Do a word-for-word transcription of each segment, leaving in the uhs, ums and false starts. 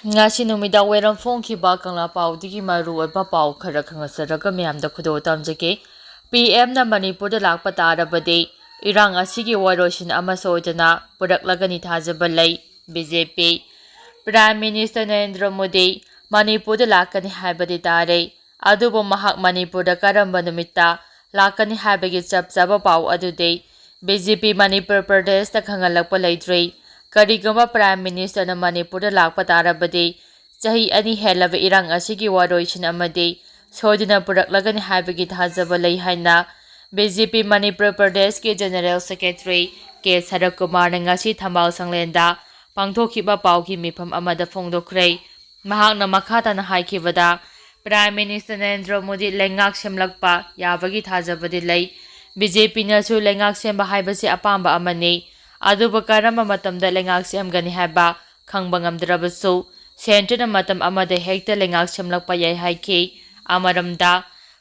ꯉꯁꯤ ꯅꯨꯃꯤꯗꯥꯡ ꯋꯥꯏꯔꯝ ꯐꯣꯡꯈꯤꯕ ꯀꯪꯂꯥ ꯄꯥꯎꯗꯒꯤ ꯃꯔꯨꯑꯣꯏꯕ ꯄꯥꯎ ꯈꯔ ꯈꯪꯍꯟꯖꯔꯒ ꯃꯌꯥꯝꯗ ꯈꯨꯗꯣꯜ ꯇꯝꯖꯒꯦ꯫ ꯄꯤ ꯑꯦꯝꯅ ꯃꯅꯤꯄꯨꯔꯗ ꯂꯥꯛꯄ ꯇꯥꯔꯕꯗꯤ ꯏꯔꯥꯡ ꯑꯁꯤꯒꯤ ꯋꯥꯔꯣꯏꯁꯤꯟ ꯑꯃ ꯁꯣꯏꯗꯅ ꯄꯨꯔꯛꯂꯒꯅꯤ ꯊꯥꯖꯕ ꯂꯩ꯫ ꯕꯤ ꯖꯦ ꯄꯤ꯫ ꯄ꯭ꯔꯥꯏꯝ ꯃꯤꯅꯤꯁꯇꯔ ꯅꯔꯦꯟꯗ꯭ꯔ ꯃꯣꯗꯤ ꯃꯅꯤꯄꯨꯔꯗ ꯂꯥꯛꯀꯅꯤ ꯍꯥꯏꯕꯗꯤ ꯇꯥꯔꯦ꯫ ꯑꯗꯨꯕꯨ ꯃꯍꯥꯛ ꯃꯅꯤꯄꯨꯔꯗ ꯀꯔꯝꯕ ꯅꯨꯃꯤꯠꯇ ꯂꯥꯛꯀꯅꯤ ꯍꯥꯏꯕꯒꯤ ꯆꯞ ꯆꯥꯕ ꯄꯥꯎ ꯑꯗꯨꯗꯤ ꯕꯤ ꯖꯦ ꯄꯤ ꯃꯅꯤꯄꯨꯔ ꯄ꯭ꯔꯗꯦꯁꯇ ꯈꯪꯍꯜꯂꯛꯄ ꯂꯩꯇ꯭ꯔꯤ꯫ ꯀꯔꯤꯒꯨꯝꯕ ꯄ꯭ꯔꯥꯏꯝ ꯃꯤꯅꯤꯁꯇꯔꯅ ꯃꯅꯤꯄꯨꯔꯗ ꯂꯥꯛꯄ ꯇꯥꯔꯕꯗꯤ ꯆꯍꯤ ꯑꯅꯤ ꯍꯦꯜꯂꯕ ꯏꯔꯥꯡ ꯑꯁꯤꯒꯤ ꯋꯥꯔꯣꯏꯁꯤꯟ ꯑꯃꯗꯤ ꯁꯣꯏꯗꯅ ꯄꯨꯔꯛꯂꯒꯅꯤ ꯍꯥꯏꯕꯒꯤ ꯊꯥꯖꯕ ꯂꯩ ꯍꯥꯏꯅ ꯕꯤ ꯖꯦ ꯄꯤ ꯃꯅꯤꯄꯨꯔ ꯄ꯭ꯔꯗꯦꯁꯀꯤ ꯖꯦꯅꯔꯦꯜ ꯁꯦꯀ꯭ꯔꯦꯇꯔꯤ ꯀꯦ ꯁꯔꯠ ꯀꯨꯃꯥꯔꯅ ꯉꯁꯤ ꯊꯝꯕꯥꯜ ꯁꯪꯂꯦꯟꯗ ꯄꯥꯡꯊꯣꯛꯈꯤꯕ ꯄꯥꯎꯒꯤ ꯃꯤꯐꯝ ꯑꯃꯗ ꯐꯣꯡꯗꯣꯛꯈ꯭ꯔꯦ꯫ ꯃꯍꯥꯛꯅ ꯃꯈꯥ ꯇꯥꯅ ꯍꯥꯏꯈꯤꯕꯗ, ꯄ꯭ꯔꯥꯏꯝ ꯃꯤꯅꯤꯁꯇꯔ ꯅꯔꯦꯟꯗ꯭ꯔ ꯃꯣꯗꯤ ꯂꯩꯉꯥꯛ ꯁꯦꯝꯂꯛꯄ ꯌꯥꯕꯒꯤ ꯊꯥꯖꯕꯗꯤ ꯂꯩ꯫ ꯕꯤ ꯖꯦ ꯄꯤꯅꯁꯨ ꯂꯩꯉꯥꯛ ꯁꯦꯝꯕ ꯍꯥꯏꯕꯁꯤ ꯑꯄꯥꯝꯕ ꯑꯃꯅꯤ꯫ ꯑꯗꯨꯕꯨ ꯀꯔꯝꯕ ꯃꯇꯝꯗ ꯂꯩꯉꯥꯛ ꯁꯦꯝꯒꯅꯤ ꯍꯥꯏꯕ ꯈꯪꯕ ꯉꯝꯗ꯭ꯔꯕꯁꯨ, ꯁꯦꯟꯇꯔꯅ ꯃꯇꯝ ꯑꯃꯗ ꯍꯦꯛꯇ ꯂꯩꯉꯥꯛ ꯁꯦꯝꯂꯛꯄ ꯌꯥꯏ ꯍꯥꯏꯈꯤ꯫ ꯑꯃꯔꯣꯝꯗ,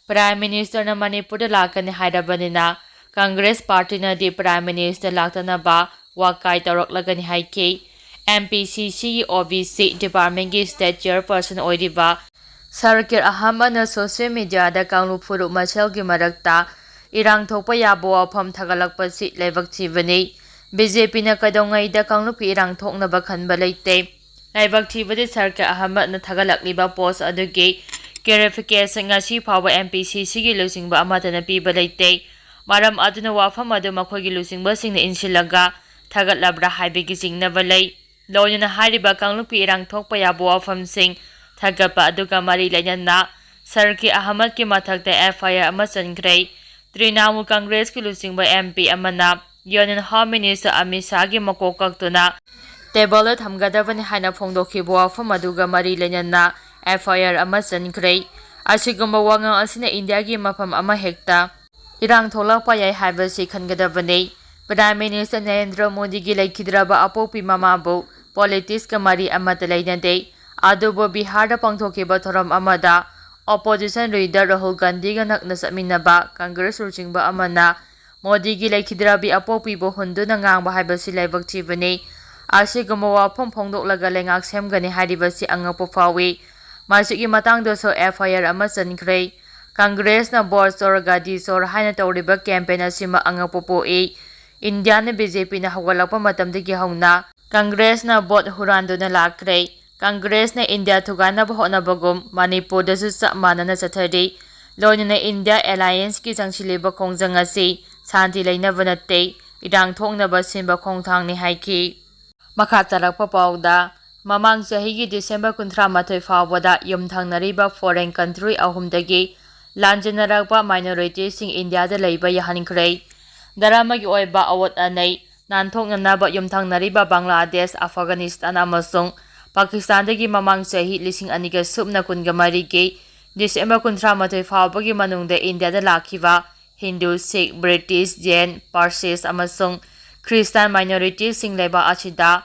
ꯄ꯭ꯔꯥꯏꯝ ꯃꯤꯅꯤꯁꯇꯔꯅ ꯃꯅꯤꯄꯨꯔꯗ ꯂꯥꯛꯀꯅꯤ ꯍꯥꯏꯔꯕꯅꯤꯅ, ꯀꯪꯒ꯭ꯔꯦꯁ ꯄꯥꯔꯇꯤꯅꯗꯤ ꯄ꯭ꯔꯥꯏꯝ ꯃꯤꯅꯤꯁꯇꯔ ꯂꯥꯛꯇꯅꯕ ꯋꯥꯀꯥꯏ ꯇꯧꯔꯛꯂꯒꯅꯤ ꯍꯥꯏꯈꯤ꯫ ꯑꯦꯝ ꯄꯤ ꯁꯤ ꯁꯤꯒꯤ ꯑꯣ ꯕꯤ ꯁꯤ ꯗꯤꯄꯥꯔꯠꯃꯦꯟꯒꯤ ꯁ꯭ꯇꯦꯠ ꯆꯤꯌꯔꯄꯔꯁꯟ ꯑꯣꯏꯔꯤꯕ ꯁꯔꯀꯤꯔ ꯑꯍꯃꯗꯅ ꯁꯣꯁꯤꯌꯦꯜ ꯃꯤꯗꯤꯌꯥꯗ ꯀꯥꯡꯂꯨꯞ ꯐꯨꯔꯨꯞ ꯃꯁꯦꯜꯒꯤ ꯃꯔꯛꯇ ꯏꯔꯥꯡ ꯊꯣꯛꯄ ꯌꯥꯕ ꯋꯥꯐꯝ ꯊꯥꯒꯠꯂꯛꯄꯁꯤ ꯂꯥꯏꯕꯛ ꯊꯤꯕꯅꯤ꯫ ꯕꯤ ꯖꯦ ꯄꯤꯅ ꯀꯩꯗꯧꯉꯩꯗ ꯀꯥꯡꯂꯨꯞꯀꯤ ꯏꯔꯥꯡ ꯊꯣꯛꯅꯕ ꯈꯟꯕ ꯂꯩꯇꯦ꯫ ꯂꯥꯏꯕꯛ ꯊꯤꯕꯗꯤ ꯁꯔꯀꯤꯔ ꯑꯍꯃꯗꯅ ꯊꯥꯒꯠꯂꯛꯂꯤꯕ ꯄꯣꯁ ꯑꯗꯨꯒꯤ ꯀ꯭ꯂꯦꯔꯤꯐꯤꯀꯦꯁꯟ ꯉꯁꯤ ꯐꯥꯎꯕ ꯑꯦꯝ ꯄꯤ ꯁꯤ ꯁꯤꯒꯤ ꯂꯨꯆꯤꯡꯕ ꯑꯃꯠꯇꯅ ꯄꯤꯕ ꯂꯩꯇꯦ꯫ ꯃꯔꯝ ꯑꯗꯨꯅ ꯋꯥꯐꯝ ꯑꯗꯨ ꯃꯈꯣꯏꯒꯤ ꯂꯨꯆꯤꯡꯕꯁꯤꯡꯅ ꯏꯟꯁꯤꯜꯂꯒ ꯊꯥꯒꯠꯂꯕ꯭ꯔꯥ ꯍꯥꯏꯕꯒꯤ ꯆꯤꯡꯅꯕ ꯂꯩ꯫ ꯂꯣꯏꯅꯅ ꯍꯥꯏꯔꯤꯕ ꯀꯥꯡꯂꯨꯞꯀꯤ ꯏꯔꯥꯡ ꯊꯣꯛꯄ ꯌꯥꯕ ꯋꯥꯐꯝꯁꯤꯡ ꯊꯥꯒꯠꯄ ꯑꯗꯨꯒ ꯃꯔꯤ ꯂꯩꯅꯅ ꯁꯔꯀꯤꯔ ꯑꯍꯃꯗꯀꯤ ꯃꯊꯛꯇ ꯑꯦꯐ ꯑꯥꯏ ꯑꯥꯔ ꯑꯃ ꯆꯟꯈ꯭ꯔꯦ꯫ ꯇ꯭ꯔꯤꯅꯥꯃꯨꯜ ꯀꯪꯒ꯭ꯔꯦꯁꯀꯤ ꯂꯨꯆꯤꯡꯕ ꯑꯦꯝ ꯄꯤ ꯑꯃꯅ ꯌꯨꯅꯤꯌꯟ ꯍꯣꯝ ꯃꯤꯅꯤꯁꯇꯔ ꯑꯃꯤꯠ ꯁꯥꯍꯒꯤ ꯃꯀꯣꯛ ꯀꯛꯇꯨꯅ ꯇꯦꯕꯜꯗ ꯊꯝꯒꯗꯕꯅꯤ ꯍꯥꯏꯅ ꯐꯣꯡꯗꯣꯛꯈꯤꯕ ꯋꯥꯐꯝ ꯑꯗꯨꯒ ꯃꯔꯤ ꯂꯩꯅꯅ ꯑꯦꯐ ꯑꯥꯏ ꯑꯥꯔ ꯑꯃ ꯆꯟꯈ꯭ꯔꯦ꯫ ꯑꯁꯤꯒꯨꯝꯕ ꯋꯥꯉꯥꯡ ꯑꯁꯤꯅ ꯏꯟꯗꯤꯌꯥꯒꯤ ꯃꯐꯝ ꯑꯃꯍꯦꯛꯇ ꯏꯔꯥꯡ ꯊꯣꯛꯂꯛꯄ ꯌꯥꯏ ꯍꯥꯏꯕꯁꯤ ꯈꯟꯒꯗꯕꯅꯤ꯫ ꯄ꯭ꯔꯥꯏꯝ ꯃꯤꯅꯤꯁꯇꯔ ꯅꯔꯦꯟꯗ꯭ꯔ ꯃꯣꯗꯤꯒꯤ ꯂꯩꯈꯤꯗ꯭ꯔꯕ ꯑꯄꯣꯛꯄꯤ ꯃꯃꯥꯕꯨ ꯄꯣꯂꯤꯇꯤꯛꯁꯀ ꯃꯔꯤ ꯑꯃꯠꯇ ꯂꯩꯅꯗꯦ꯫ ꯑꯗꯨꯕꯨ ꯕꯤꯍꯥꯔꯗ ꯄꯥꯡꯊꯣꯛꯈꯤꯕ ꯊꯧꯔꯝ ꯑꯃꯗ ꯑꯣꯄꯣꯖꯤꯁꯟ ꯂꯤꯗꯔ ꯔꯥꯍꯨꯜ ꯒꯥꯟꯙꯤꯒ ꯅꯛꯅ ꯆꯠꯃꯤꯟꯅꯕ ꯀꯪꯒ꯭ꯔꯦꯁ ꯂꯨꯆꯤꯡꯕ ꯑꯃꯅ ꯃꯣꯗꯤꯒꯤ ꯂꯩꯈꯤꯗ꯭ꯔꯕꯤ ꯑꯄꯣꯛꯄꯤꯕꯨ ꯍꯨꯟꯗꯨꯅ ꯉꯥꯡꯕ ꯍꯥꯏꯕꯁꯤ ꯂꯥꯏꯕꯛ ꯊꯤꯕꯅꯤ꯫ ꯑꯁꯤꯒꯨꯝꯕ ꯋꯥꯐꯝ ꯐꯣꯡꯗꯣꯛꯂꯒ ꯂꯩꯉꯥꯛ ꯁꯦꯝꯒꯅꯤ ꯍꯥꯏꯔꯤꯕꯁꯤ ꯑꯉꯛꯄ ꯐꯥꯎꯏ꯫ ꯃꯁꯤꯒꯤ ꯃꯇꯥꯡꯗꯁꯨ ꯑꯦꯐ ꯑꯥꯏ ꯑꯥꯔ ꯑꯃ ꯆꯟꯈ꯭ꯔꯦ꯫ ꯀꯪꯒ꯭ꯔꯦꯁꯅ ꯕꯣꯔ ꯆꯣꯔ ꯒꯥꯗꯤ ꯆꯣꯔ ꯍꯥꯏꯅ ꯇꯧꯔꯤꯕ ꯀꯦꯝꯄꯦꯟ ꯑꯁꯤꯃ ꯑꯉꯛꯄ ꯄꯣꯛꯏ꯫ ꯏꯟꯗꯤꯌꯥꯅ ꯕꯤ ꯖꯦ ꯄꯤꯅ ꯍꯧꯒꯠꯂꯛꯄ ꯃꯇꯝꯗꯒꯤ ꯍꯧꯅ ꯀꯪꯒ꯭ꯔꯦꯁꯅ ꯚꯣꯠ ꯍꯨꯔꯥꯟꯗꯨꯅ ꯂꯥꯛꯈ꯭ꯔꯦ꯫ ꯀꯪꯒ꯭ꯔꯦꯁꯅ ꯏꯟꯗꯤꯌꯥ ꯊꯨꯒꯥꯏꯅꯕ ꯍꯣꯠꯅꯕꯒꯨꯝ ꯃꯅꯤꯄꯨꯔꯗꯁꯨ ꯆꯞ ꯃꯥꯟꯅꯅ ꯆꯠꯊꯔꯤ꯫ ꯂꯣꯏꯅꯅ ꯏꯟꯗꯤꯌꯥ ꯑꯦꯂꯥꯏꯌꯦꯟꯁꯀꯤ ꯆꯪꯁꯤꯜꯂꯤꯕ ꯈꯣꯡꯖꯪ ꯑꯁꯤ ꯁꯥꯟꯇꯤ ꯂꯩꯅꯕ ꯅꯠꯇꯦ, ꯏꯔꯥꯡ ꯊꯣꯛꯅꯕ ꯁꯤꯟꯕ ꯈꯣꯡꯊꯥꯡꯅꯤ ꯍꯥꯏꯈꯤ꯫ ꯃꯈꯥ ꯇꯥꯔꯛꯄ ꯄꯥꯎꯗ, ꯃꯃꯥꯡ ꯆꯍꯤꯒꯤ ꯗꯤꯁꯦꯝꯕꯔ ꯀꯨꯟꯊ꯭ꯔꯥ ꯃꯥꯊꯣꯏ ꯐꯥꯎꯕꯗ ꯌꯨꯝꯊꯪꯅꯔꯤꯕ ꯐꯣꯔꯦꯟ ꯀꯟꯇ꯭ꯔꯤ ꯑꯍꯨꯝꯗꯒꯤ ꯂꯥꯟꯖꯦꯟꯅꯔꯛꯄ ꯃꯥꯏꯅꯣꯔꯤꯇꯤꯁꯤꯡ ꯏꯟꯗꯤꯌꯥꯗ ꯂꯩꯕ ꯌꯥꯍꯟꯈ꯭ꯔꯦ꯫ ꯙꯔꯃꯒꯤ ꯑꯣꯏꯕ ꯑꯋꯣꯠ ꯑꯅꯩ ꯅꯥꯟꯊꯣꯛꯅꯅꯕ ꯌꯨꯝꯊꯪꯅꯔꯤꯕ ꯕꯪꯒ꯭ꯂꯥꯗꯦꯁ, ꯑꯐꯒꯥꯅꯤꯁꯇꯥꯟ ꯑꯃꯁꯨꯡ ꯄꯥꯀꯤꯁꯇꯥꯟꯗꯒꯤ ꯃꯃꯥꯡ ꯆꯍꯤ ꯂꯤꯁꯤꯡ ꯑꯅꯤꯒ ꯁꯨꯞꯅ ꯀꯨꯟꯒ ꯃꯔꯤꯒꯤ ꯗꯤꯁꯦꯝꯕꯔ ꯀꯨꯟꯊ꯭ꯔꯥ ꯃꯥꯊꯣꯏ ꯐꯥꯎꯕꯒꯤ ꯃꯅꯨꯡꯗ ꯏꯟꯗꯤꯌꯥꯗ ꯂꯥꯛꯈꯤꯕ ꯍꯤꯟꯗꯨ, ꯁꯤꯈ, ꯕ꯭ꯔꯤꯇꯤꯁ, ꯖꯦꯟ, ꯄꯥꯔꯁꯤꯁ ꯑꯃꯁꯨꯡ ꯈ꯭ꯔꯤꯁꯇꯥꯟ ꯃꯥꯏꯅꯣꯔꯤꯇꯤꯁꯤꯡ ꯂꯩꯕꯥꯛ ꯑꯁꯤꯗ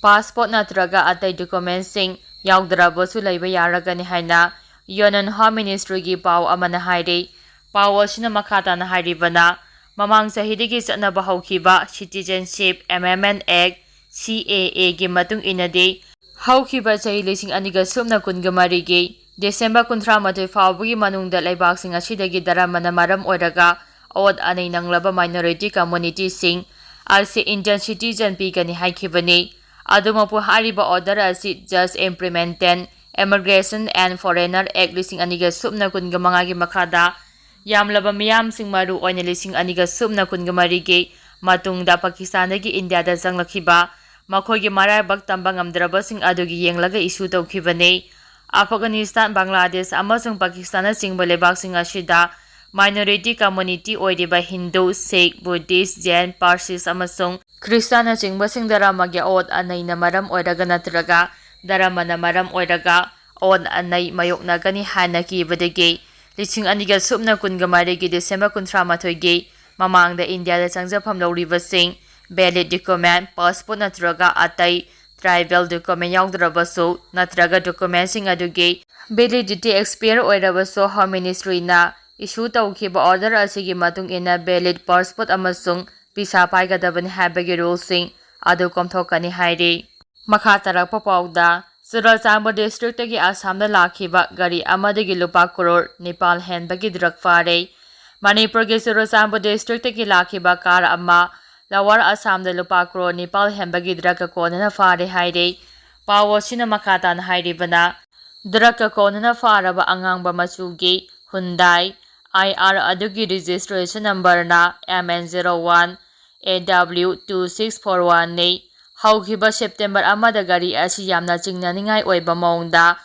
ꯄꯥꯁꯄꯣꯔꯠ ꯅꯠꯇ꯭ꯔꯒ ꯑꯇꯩ ꯗꯣꯀꯨꯃꯦꯟꯁꯤꯡ ꯌꯥꯎꯗ꯭ꯔꯕꯁꯨ ꯂꯩꯕ ꯌꯥꯔꯒꯅꯤ ꯍꯥꯏꯅ ꯌꯨꯅꯤꯌꯟ ꯍꯣꯝ ꯃꯤꯅꯤꯁꯇ꯭ꯔꯤꯒꯤ ꯄꯥꯎ ꯑꯃꯅ ꯍꯥꯏꯔꯤ꯫ ꯄꯥꯎ ꯑꯁꯤꯅ ꯃꯈꯥ ꯇꯥꯅ ꯍꯥꯏꯔꯤꯕꯅ, ꯃꯃꯥꯡ ꯆꯍꯤꯗꯒꯤ ꯆꯠꯅꯕ ꯍꯧꯈꯤꯕ ꯁꯤꯇꯤꯖꯦꯟꯁꯤꯞ ꯑꯦꯃꯦꯟꯃꯦꯟ ꯑꯦꯛ, ꯁꯤ ꯑꯦ ꯑꯦꯒꯤ ꯃꯇꯨꯡ ꯏꯟꯅꯗꯤ, ꯍꯧꯈꯤꯕ ꯆꯍꯤ ꯂꯤꯁꯤꯡ ꯑꯅꯤꯒ ꯁꯨꯞꯅ ꯀꯨꯟꯒ ꯃꯔꯤꯒꯤ ꯗꯤꯁꯦꯝꯕꯔ ꯀꯨꯟꯊ꯭ꯔꯥ ꯃꯥꯊꯣꯏ ꯐꯥꯎꯕꯒꯤ ꯃꯅꯨꯡꯗ ꯂꯩꯕꯥꯛꯁꯤꯡ ꯑꯁꯤꯗꯒꯤ ꯙꯔꯃꯅ ꯃꯔꯝ ꯑꯣꯏꯔꯒ ꯑꯋꯣꯠ ꯑꯅꯩ ꯅꯪꯂꯕ ꯃꯥꯏꯅꯣꯔꯤꯇꯤ ꯀꯝꯃꯨꯅꯤꯇꯤꯁꯤꯡ ꯑꯁꯤ ꯏꯟꯗꯤꯌꯟ ꯁꯤꯇꯤꯖꯟ ꯄꯤꯒꯅꯤ ꯍꯥꯏꯈꯤꯕꯅꯤ꯫ ꯑꯗꯨꯃꯛꯄꯨ ꯍꯥꯏꯔꯤꯕ ꯑꯣꯔꯗꯔ ꯑꯁꯤ Just Implemented Immigration and Foreigner Act ꯂꯤꯁꯤꯡ ꯑꯅꯤꯒ ꯁꯨꯞꯅ ꯀꯨꯟꯒ ꯃꯉꯥꯒꯤ ꯃꯈꯥꯗ ꯌꯥꯝꯂꯕ ꯃꯤꯌꯥꯝꯁꯤꯡ, ꯃꯔꯨ ꯑꯣꯏꯅ ꯂꯤꯁꯤꯡ ꯑꯅꯤꯒ ꯁꯨꯞꯅ ꯀꯨꯟꯒ ꯃꯔꯤꯒꯤ ꯃꯇꯨꯡꯗ ꯄꯥꯀꯤꯁꯇꯥꯟꯗꯒꯤ ꯏꯟꯗꯤꯌꯥꯗ ꯆꯪꯂꯛꯈꯤꯕ ꯃꯈꯣꯏꯒꯤ ꯃꯔꯥꯏꯕꯛ ꯇꯝꯕ ꯉꯝꯗ꯭ꯔꯕꯁꯤꯡ ꯑꯗꯨꯒꯤ ꯌꯦꯡꯂꯒ ꯏꯁꯨ ꯇꯧꯈꯤꯕꯅꯤ꯫ ꯑꯐꯒꯥꯅꯤꯁꯇꯥꯟ, ꯕꯪꯒ꯭ꯂꯥꯗꯦꯁ ꯑꯃꯁꯨꯡ ꯄꯥꯀꯤꯁꯇꯥꯟꯅꯆꯤꯡꯕ ꯂꯩꯕꯥꯛꯁꯤꯡ ꯑꯁꯤꯗ ꯃꯥꯏꯅꯣꯔꯤꯇꯤ ꯀꯝꯃꯨꯅꯤꯇꯤ ꯑꯣꯏꯔꯤꯕ ꯍꯤꯟꯗꯨ, ꯁꯤꯈ, ꯕꯨꯙꯤꯁ, ꯖꯦꯟ, ꯄꯥꯔꯁꯤꯁ ꯑꯃꯁꯨꯡ ꯈ꯭ꯔꯤꯁꯇꯥꯟꯅꯆꯤꯡꯕꯁꯤꯡ ꯙꯔꯃꯒꯤ ꯑꯣꯠ ꯑꯅꯩꯅ ꯃꯔꯝ ꯑꯣꯏꯔꯒ ꯅꯠꯇ꯭ꯔꯒ ꯙꯔꯃꯅ ꯃꯔꯝ ꯑꯣꯏꯔꯒ ꯑꯣꯠ ꯑꯅꯩ ꯃꯥꯌꯣꯛꯅꯒꯅꯤ ꯍꯥꯏꯅ ꯀꯤꯕꯗꯒꯤ ꯂꯤꯁꯤꯡ ꯑꯅꯤꯒ ꯁꯨꯞꯅ ꯀꯨꯟꯒ ꯃꯔꯤꯒꯤ ꯗꯤꯁꯦꯝꯕꯔ ꯀꯨꯟꯊ꯭ꯔꯥ ꯃꯥꯊꯣꯏꯒꯤ ꯃꯃꯥꯡꯗ ꯏꯟꯗꯤꯌꯥꯗ ꯆꯪꯖꯐꯝ ꯂꯧꯔꯤꯕꯁꯤꯡ valid document, passport ꯅꯠꯇ꯭ꯔꯒ ꯑꯇꯩ travel document ꯌꯥꯎꯗ꯭ꯔꯕꯁꯨ ꯅꯠꯇ꯭ꯔꯒ ꯗꯣꯀꯨꯃꯦꯟꯁꯤꯡ ꯑꯗꯨꯒꯤ validity expire ꯑꯣꯏꯔꯕꯁꯨ ꯍꯣꯝ ꯃꯤꯅꯤꯁꯇ꯭ꯔꯤꯅ ꯏꯁꯨ ꯇꯧꯈꯤꯕ ꯑꯣꯔꯗꯔ ꯑꯁꯤꯒꯤ ꯃꯇꯨꯡ ꯏꯟꯅ valid passport ꯑꯃꯁꯨꯡ ꯚꯤꯁꯥ ꯄꯥꯏꯒꯗꯕꯅꯤ ꯍꯥꯏꯕꯒꯤ ꯔꯨꯜꯁꯤꯡ ꯑꯗꯨ ꯀꯣꯝꯊꯣꯛꯀꯅꯤ ꯍꯥꯏꯔꯤ꯫ ꯃꯈꯥ ꯇꯥꯔꯛꯄ ꯄꯥꯎꯗ, ꯆꯨꯔꯆꯥꯟꯄꯨꯔ ꯗꯤꯁꯇ꯭ꯔꯤꯛꯇꯒꯤ ꯑꯁꯥꯝꯗ ꯂꯥꯛꯈꯤꯕ ꯒꯥꯔꯤ ꯑꯃꯗꯒꯤ ꯂꯨꯄꯥ ꯀ꯭ꯔꯣꯔ ꯅꯤꯄꯥꯜ ꯍꯦꯟꯕꯒꯤ ꯗ꯭ꯔꯒ ꯐꯥꯔꯦ꯫ ꯃꯅꯤꯄꯨꯔꯒꯤ ꯆꯨꯔꯆꯥꯟꯄꯨꯔ ꯗꯤꯁꯇ꯭ꯔꯤꯛꯇꯒꯤ ꯂꯥꯛꯈꯤꯕ ꯀꯥꯔ ꯑꯃ ꯂꯋꯥꯔ ꯑꯁꯥꯝꯗ ꯂꯨꯄꯥ ꯀ꯭ꯔꯣꯔ ꯅꯤꯄꯥꯜ ꯍꯦꯟꯕꯒꯤ ꯗ꯭ꯔꯒ ꯀꯣꯟꯅꯅ ꯐꯥꯔꯦ ꯍꯥꯏꯔꯦ꯫ ꯄꯥꯎ ꯑꯁꯤꯅ ꯃꯈꯥ ꯇꯥꯅ ꯍꯥꯏꯔꯤꯕꯅ, ꯗ꯭ꯔꯒ ꯀꯣꯟꯅꯅ ꯐꯥꯔꯕ ꯑꯉꯥꯡꯕ ꯃꯆꯨꯒꯤ Hyundai I R ꯑꯗꯨꯒꯤ ꯔꯦꯖꯤꯁꯇ꯭ꯔꯦꯁꯟ ꯅꯝꯕꯔꯅ M N zero one A W two six four one ꯅꯤ꯫ ꯍꯧꯈꯤꯕ ꯁꯦꯞꯇꯦꯝꯕꯔ ꯑꯃꯗ ꯒꯥꯔꯤ ꯑꯁꯤ ꯌꯥꯝꯅ ꯆꯤꯡꯅꯅꯤꯡꯉꯥꯏ ꯑꯣꯏꯕ ꯃꯑꯣꯡꯗ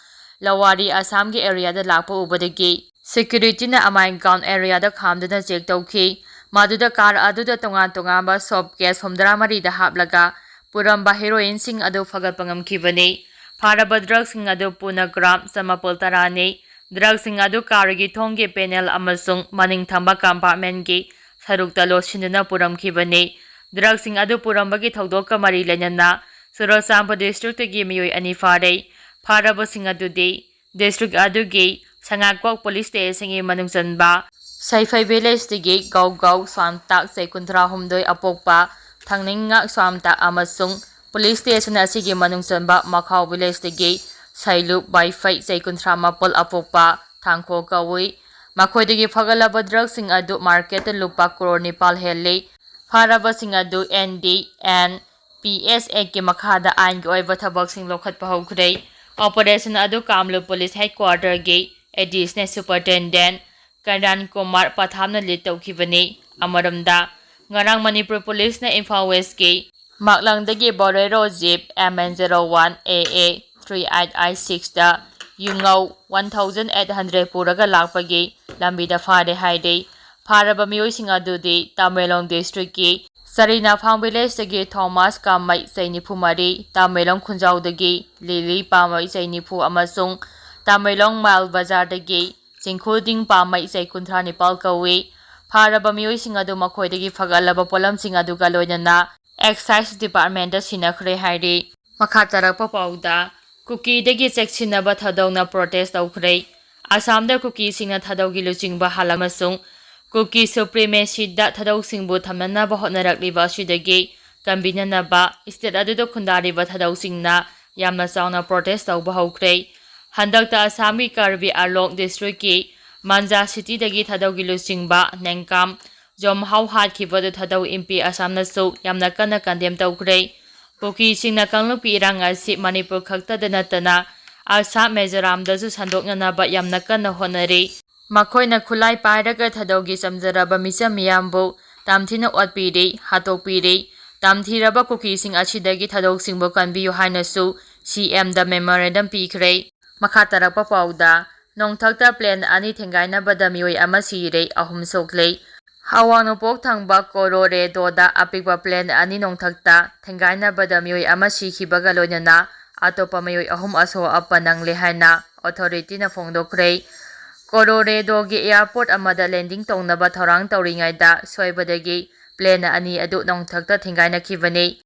ꯂꯋꯥꯔꯤ ꯑꯁꯥꯝꯒꯤ ꯑꯦꯔꯤꯌꯥꯗ ꯂꯥꯛꯄ ꯎꯕꯗꯒꯤ ꯁꯦꯀ꯭ꯌꯨꯔꯤꯇꯤꯅ ꯑꯃꯥꯏꯟ ꯀꯥꯎꯟ ꯑꯦꯔꯤꯌꯥꯗ ꯈꯥꯝꯗꯨꯅ ꯆꯦꯛ ꯇꯧꯈꯤ꯫ ꯃꯗꯨꯗ ꯀꯥꯔ ꯑꯗꯨꯗ ꯇꯣꯉꯥꯟ ꯇꯣꯉꯥꯟꯕ ꯁꯣꯞ ꯀꯦꯁ ꯍꯨꯝꯗ꯭ꯔꯥ ꯃꯔꯤꯗ ꯍꯥꯞꯂꯒ ꯄꯨꯔꯝꯕ ꯍꯦꯔꯣꯏꯟꯁꯤꯡ ꯑꯗꯨ ꯐꯒꯠꯄ ꯉꯝꯈꯤꯕꯅꯤ꯫ ꯐꯥꯔꯕ ꯗ꯭ꯔꯒꯁꯤꯡ ꯑꯗꯨ ꯄꯨꯟꯅ ꯒ꯭ꯔꯥꯝ ꯆꯃꯥꯄꯜ ꯇꯔꯥꯅꯤ꯫ ꯗ꯭ꯔꯒꯁꯤꯡ ꯑꯗꯨ ꯀꯥꯔꯒꯤ ꯊꯣꯡꯒꯤ ꯄꯦꯅꯦꯜ ꯑꯃꯁꯨꯡ ꯃꯅꯤꯡ ꯊꯪꯕ ꯀꯝꯄꯥꯔꯠꯃꯦꯟꯒꯤ ꯁꯔꯨꯛꯇ ꯂꯣꯠꯁꯤꯟꯗꯨꯅ ꯄꯨꯔꯝꯈꯤꯕꯅꯤ꯫ ꯗ꯭ꯔꯒꯁꯤꯡ ꯑꯗꯨ ꯄꯨꯔꯝꯕꯒꯤ ꯊꯧꯗꯣꯛꯀ ꯃꯔꯤ ꯂꯩꯅꯅ ꯆꯨꯔꯆꯥꯟꯄꯨꯔ ꯗꯤꯁꯇ꯭ꯔꯤꯛꯇꯒꯤ ꯃꯤꯑꯣꯏ ꯑꯅꯤ ꯐꯥꯔꯦ꯫ ꯐꯥꯔꯕꯁꯤꯡ ꯑꯗꯨꯗꯤ ꯗꯤꯁꯇ꯭ꯔꯤꯛ ꯑꯗꯨꯒꯤ ꯁꯉꯥꯏꯀꯣꯛ ꯄꯨꯂꯤꯁ ꯁ꯭ꯇꯦꯁꯟꯒꯤ ꯃꯅꯨꯡ ꯆꯟꯕ ꯁꯩꯐꯩ ꯚꯤꯂꯦꯖꯇꯒꯤ ꯒꯧꯒꯧ ꯁ꯭ꯋꯥꯝꯇꯥꯛ, ꯆꯍꯤ ꯀꯨꯟꯊ꯭ꯔꯥ ꯍꯨꯝꯗꯣꯏ, ꯑꯄꯣꯛꯄ ꯊꯥꯡꯅꯤꯡꯉꯥꯛ ꯁ꯭ꯋꯥꯝꯇꯥꯛ ꯑꯃꯁꯨꯡ ꯄꯨꯂꯤꯁ ꯁ꯭ꯇꯦꯁꯟ ꯑꯁꯤꯒꯤ ꯃꯅꯨꯡ ꯆꯟꯕ ꯃꯈꯥꯎ ꯚꯤꯂꯦꯖꯇꯒꯤ ꯁꯩꯂꯨ ꯕꯥꯏꯐꯩ, ꯆꯍꯤ ꯀꯨꯟꯊ꯭ꯔꯥ ꯃꯥꯄꯜ, ꯑꯄꯣꯛꯄ ꯊꯥꯡꯈꯣ ꯀꯧꯏ꯫ ꯃꯈꯣꯏꯗꯒꯤ ꯐꯒꯠꯂꯕ ꯗ꯭ꯔꯒꯁꯤꯡ ꯑꯗꯨ ꯃꯥꯔꯀꯦꯠꯇ ꯂꯨꯄꯥ ꯀ꯭ꯔꯣꯔ ꯅꯤꯄꯥꯜ ꯍꯦꯜꯂꯤ꯫ ꯐꯥꯔꯕꯁꯤꯡ ꯑꯗꯨ N D N P S Act ꯀꯤ ꯃꯈꯥꯗ ꯑꯥꯏꯟꯒꯤ ꯑꯣꯏꯕ ꯊꯕꯛꯁꯤꯡ ꯂꯧꯈꯠꯄ ꯍꯧꯈ꯭ꯔꯦ꯫ ꯑꯣꯄꯔꯦꯁꯟ ꯑꯗꯨ ꯀꯥꯝꯂꯨꯞ ꯄꯨꯂꯤꯁ ꯍꯦꯗꯀ꯭ꯋꯥꯔꯇꯔꯒꯤ ꯑꯦꯗꯤꯁꯅꯦꯜ ꯁꯨꯄꯔꯤꯟꯇꯦꯟꯗꯦꯟꯠ ꯀꯔꯟ ꯀꯨꯃꯥꯔ ꯄꯊꯥꯞꯅ ꯂꯤꯗ ꯇꯧꯈꯤꯕꯅꯤ꯫ ꯑꯃꯔꯣꯝꯗ, ꯉꯔꯥꯡ ꯃꯅꯤꯄꯨꯔ ꯄꯨꯂꯤꯁꯅ ꯏꯝꯐꯥꯜ ꯋꯦꯁꯀꯤ ꯃꯥꯛꯂꯪꯗꯒꯤ ꯕꯣꯂꯦꯔꯣ jeep M N zero one A A three eight eight six ꯇ ꯌꯨꯉꯧ one thousand eight hundred ꯄꯨꯔꯒ ꯂꯥꯛꯄꯒꯤ ꯂꯝꯕꯤꯗ ꯐꯥꯔꯦ ꯍꯥꯏꯔꯤ꯫ ꯐꯥꯔꯕ ꯃꯤꯑꯣꯏꯁꯤꯡ ꯑꯗꯨꯗꯤ ꯇꯃꯦꯡꯂꯣꯡ ꯗꯤꯁꯇ꯭ꯔꯤꯛꯀꯤ ꯆꯔꯤꯅꯥꯐꯥꯝ ꯚꯤꯂꯦꯖꯇꯒꯤ ꯊꯣꯃꯥꯁ ꯀꯥꯃꯩ, ꯆꯍꯤ ꯅꯤꯐꯨ ꯃꯔꯤ, ꯇꯃꯦꯡꯂꯣꯡ ꯈꯨꯟꯖꯥꯎꯗꯒꯤ ꯂꯤꯂꯤ ꯄꯥꯃꯩ, ꯆꯍꯤ ꯅꯤꯐꯨ, ꯑꯃꯁꯨꯡ ꯇꯃꯦꯡꯂꯣꯡ ꯃꯥꯏꯜ ꯕꯖꯥꯔꯗꯒꯤ ꯆꯤꯡꯈꯨꯗꯤꯡ ꯄꯥꯃꯩ, ꯆꯍꯤ ꯀꯨꯟꯊ꯭ꯔꯥ ꯅꯤꯄꯥꯜ ꯀꯧꯏ꯫ ꯐꯥꯔꯕ ꯃꯤꯑꯣꯏꯁꯤꯡ ꯑꯗꯨ ꯃꯈꯣꯏꯗꯒꯤ ꯐꯒꯠꯂꯕ ꯄꯣꯠꯂꯝꯁꯤꯡ ꯑꯗꯨꯒ ꯂꯣꯏꯅꯅ ꯑꯦꯛꯁꯥꯏꯖ ꯗꯤꯄꯥꯔꯠꯃꯦꯟꯇ ꯁꯤꯟꯅꯈ꯭ꯔꯦ ꯍꯥꯏꯔꯤ꯫ ꯃꯈꯥ ꯇꯥꯔꯛꯄ ꯄꯥꯎꯗ, ꯀꯨꯀꯤꯗꯒꯤ ꯆꯦꯛꯁꯤꯟꯅꯕ ꯊꯧꯗꯧꯅ ꯄ꯭ꯔꯣꯇꯦꯁ ꯇꯧꯈ꯭ꯔꯦ꯫ ꯑꯁꯥꯝꯗ ꯀꯨꯀꯤꯁꯤꯡꯅ ꯊꯧꯗꯧꯒꯤ ꯂꯨꯆꯤꯡꯕ ꯍꯥꯜ ꯑꯃꯁꯨꯡ ꯀꯨꯀꯤ ꯁꯨꯄ꯭ꯔꯤꯃꯦꯁꯤꯗ ꯊꯧꯗꯧꯁꯤꯡꯕꯨ ꯊꯝꯅꯅꯕ ꯍꯣꯠꯅꯔꯛꯂꯤꯕ ꯑꯁꯤꯗꯒꯤ ꯀꯟꯕꯤꯅꯅꯕ state ꯑꯗꯨꯗ ꯈꯨꯟꯗꯥꯔꯤꯕ ꯊꯥꯗꯧꯁꯤꯡꯅ ꯌꯥꯝꯅ ꯆꯥꯎꯅ protest ꯇꯧꯕ ꯍꯧꯈ꯭ꯔꯦ꯫ ꯍꯟꯗꯛꯇ ꯑꯁꯥꯝꯒꯤ ꯀꯥꯔꯕꯤ ꯑꯥꯡꯂꯣꯡ districtꯀꯤ ꯃꯟꯖꯥ cityꯗꯒꯤ ꯊꯥꯗꯧꯒꯤ ꯂꯨꯆꯤꯡꯕ ꯅꯦꯡꯀꯥꯝ ꯖꯣꯝꯍꯥꯎ ꯍꯥꯠꯈꯤꯕꯗꯨ ꯊꯥꯗꯧ MP ꯑꯁꯥꯝꯅꯁꯨ ꯌꯥꯝꯅ ꯀꯟꯅ condemn ꯇꯧꯈ꯭ꯔꯦ꯫ ꯀꯨꯀꯤꯁꯤꯡꯅ ꯀꯥꯡꯂꯨꯞꯀꯤ ꯏꯔꯥꯡ ꯑꯁꯤ ꯃꯅꯤꯄꯨꯔ ꯈꯛꯇꯗ ꯅꯠꯇꯅ ꯑꯁꯥꯝ ꯃꯤꯖꯣꯔꯥꯝꯗꯁꯨ ꯁꯟꯗꯣꯛꯅꯅꯕ ꯌꯥꯝꯅ ꯀꯟꯅ ꯍꯣꯠꯅꯔꯤ꯫ ꯃꯈꯣꯏꯅ ꯈꯨꯠꯂꯥꯏ ꯄꯥꯏꯔꯒ ꯊꯥꯗꯧꯒꯤ ꯆꯝꯖꯔꯕ ꯃꯤꯆꯝ ꯃꯤꯌꯥꯝꯕꯨ ꯇꯝꯊꯤꯅ ꯑꯣꯠꯄꯤꯔꯤ, ꯍꯥꯠꯇꯣꯛꯄꯤꯔꯤ꯫ ꯇꯝꯊꯤꯔꯕ ꯀꯨꯀꯤꯁꯤꯡ ꯑꯁꯤꯗꯒꯤ ꯊꯥꯗꯧꯁꯤꯡꯕꯨ ꯀꯟꯕꯤꯌꯨ ꯍꯥꯏꯅꯁꯨ CMꯗ memorandum ꯄꯤꯈ꯭ꯔꯦ꯫ ꯃꯈꯥ ꯇꯥꯔꯛꯄ ꯄꯥꯎꯗ, ꯅꯣꯡꯊꯛꯇ plane ꯑꯅꯤ ꯊꯦꯡꯒꯥꯏꯅꯕꯗ ꯃꯤꯑꯣꯏ ꯑꯃ ꯁꯤꯔꯦ, ꯑꯍꯨꯝ ꯁꯣꯛꯂꯦ꯫ ꯑꯋꯥꯡ ꯅꯣꯡꯄꯣꯛ ꯊꯪꯕ ꯀꯣꯔꯣꯔꯦꯗꯣꯗ ꯑꯄꯤꯛꯄ plane ꯑꯅꯤ ꯅꯣꯡꯊꯛꯇ ꯊꯦꯡꯒꯥꯏꯅꯕꯗ ꯃꯤꯑꯣꯏ ꯑꯃ ꯁꯤꯈꯤꯕꯒ ꯂꯣꯏꯅꯅ ꯑꯇꯣꯞꯄ ꯃꯤꯑꯣꯏ ꯑꯍꯨꯝ ꯑꯁꯣꯛ ꯑꯄꯟ ꯅꯪꯂꯦ ꯍꯥꯏꯅ authorityꯅ ꯐꯣꯡꯗꯣꯛꯈ꯭ꯔꯦ꯫ ꯀꯣꯔꯣꯔꯦꯗꯣꯒꯤ airport ꯑꯃꯗ landing ꯇꯧꯅꯕ ꯊꯧꯔꯥꯡ ꯇꯧꯔꯤꯉꯩꯗ ꯁꯣꯏꯕꯗꯒꯤ plane ꯑꯅꯤ ꯑꯗꯨ ꯅꯣꯡꯊꯛꯇ ꯊꯦꯡꯒꯥꯏꯅꯈꯤꯕꯅꯤ꯫